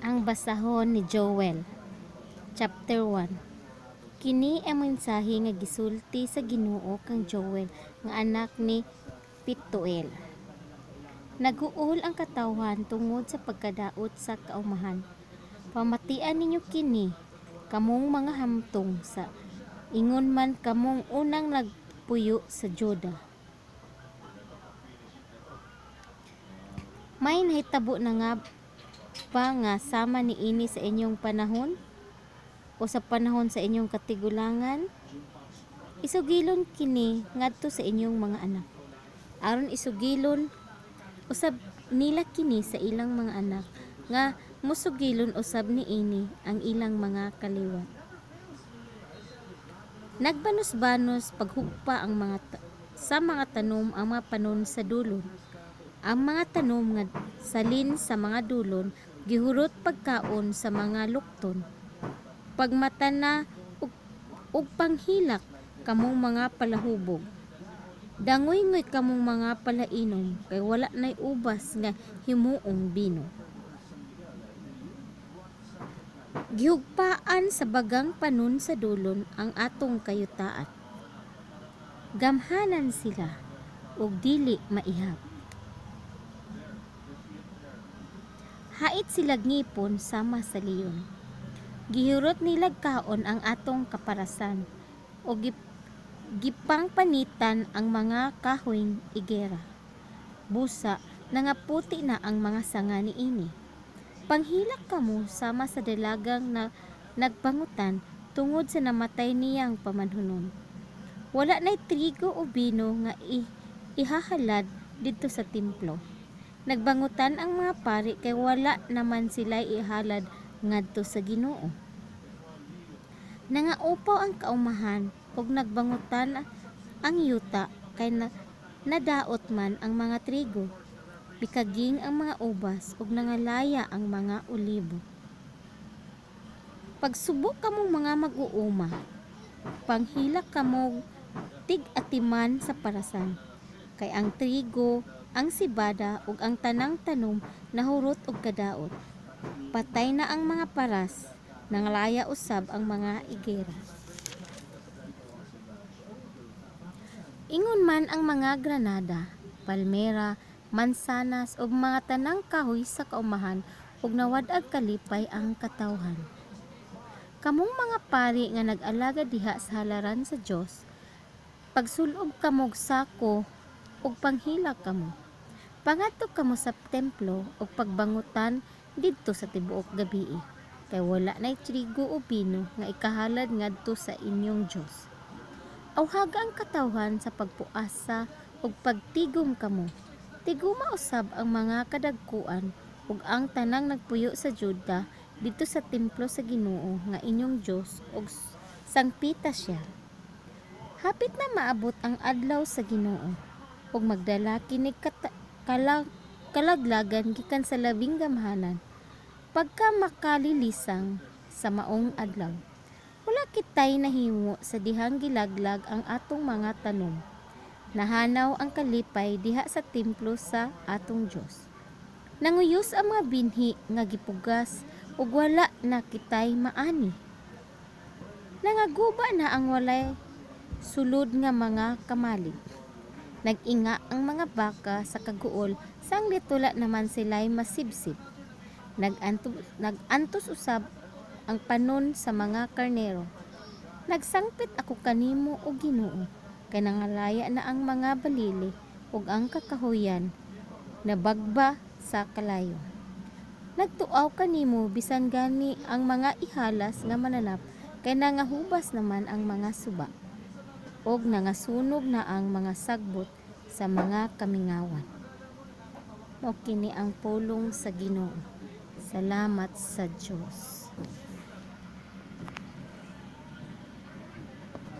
Ang basahon ni Joel. Chapter 1. Kini ang mensahe nga gisulti sa Ginoo kang Joel nga anak ni Petuel. Naguol ang katawhan tungod sa pagkadaot sa kaumahan. Pamatian ninyo kini, kamong mga hamtong sa ingon man kamong unang nagpuyo sa Juda. May nahitabo na nga ba nga sama niini sa inyong panahon o sa panahon sa inyong katigulangan? Isugilon kini ngadto sa inyong mga anak, aron isugilon usab nila kini sa ilang mga anak, nga mosugilon usab niini ang ilang mga kaliwat. Nagbanos-banos paghugpa ang mga sa mga tanom ang mga panon sa dulon. Ang mga tanom nga salin sa mga dulon gihurot pagkaon sa mga lukton. Pagmata na ug panghilak, kamong mga palahubog. Dangoyngoy, kamong mga palainom, kay wala nay ubas nga himuong bino. Gihugpaan sa bagang panon sa dulon ang atong kayutaan. Gamhanan sila ug dili maihap. Hait silag ngipon sama sa leon. Gihurot nilag kaon ang atong kaparasan ug gipangpanitan ang mga kahoyng igera. Busa nangaputi na ang mga sanga niini. Panghilak kamo sama sa dalagang na nagbangutan tungod sa namatay niyang pamanhunon. Wala nay trigo o bino nga ihahalad didto sa templo. Nagbangutan ang mga pari kay wala naman sila'y ihalad ngadto sa Ginoo. Nangaupaw ang kaumahan ug nagbangutan ang yuta kay nadaot man ang mga trigo. Mikaging ang mga ubas ug nangalaya ang mga olibo. Pagsubo kamong mga mag-uuma, panghilak kamong tig-atiman sa parasan, kay ang trigo, ang sibada ug ang tanang tanom nahurot og kadaot. Patay na ang mga paras, nangalaya usab ang mga igera. Ingon man ang mga granada, palmera, mansanas ug mga tanang kahoy sa kaumahan ug nawad-ag kalipay ang katawhan. Kamong mga pari nga nag-alagad diha sa halaran sa Dios, pagsul-ob kamog sako ug panghilak kamo. Pangadto kamo sa templo ug pagbangutan didto sa tibuok gabii, kay wala nay trigo o bino nga ikahalad ngadto sa inyong Dios. Awhaga ang katawhan sa pagpuasa ug pagtigom kamo. Tiguma usab ang mga kadagkuan ug ang tanang nagpuyo sa Juda didto sa templo sa Ginoo nga inyong Dios ug sangpita siya. Hapit na maabot ang adlaw sa Ginoo ug magdala kinig kalaglagan gikan sa Labing Gamhanan pagka makalilisang sa maong adlaw. Wala kitay nahimo sa dihang gilaglag ang atong mga tanom. Nahanaw ang kalipay diha sa templo sa atong Dios. Nanguyos ang mga binhi nga gipugas ug wala na kitay maani. Nangaguba na ang walay sulod nga mga kamalig. Nag-inga ang mga baka sa kaguol sanglit wala naman sila'y masibsib. Nag-antos usab ang panon sa mga karnero. Nagsangpit ako kanimo, o Ginoo, kay nangalaya na ang mga balili ug ang kakahuyan nabagba sa kalayo. Nagtuaw kanimo bisan gani ang mga ihalas nga mananap kay nangahubas naman ang mga suba ug nangasunog na ang mga sagbot sa mga kamingawan. Mao kini ang pulong sa Ginoo. Salamat sa Dios.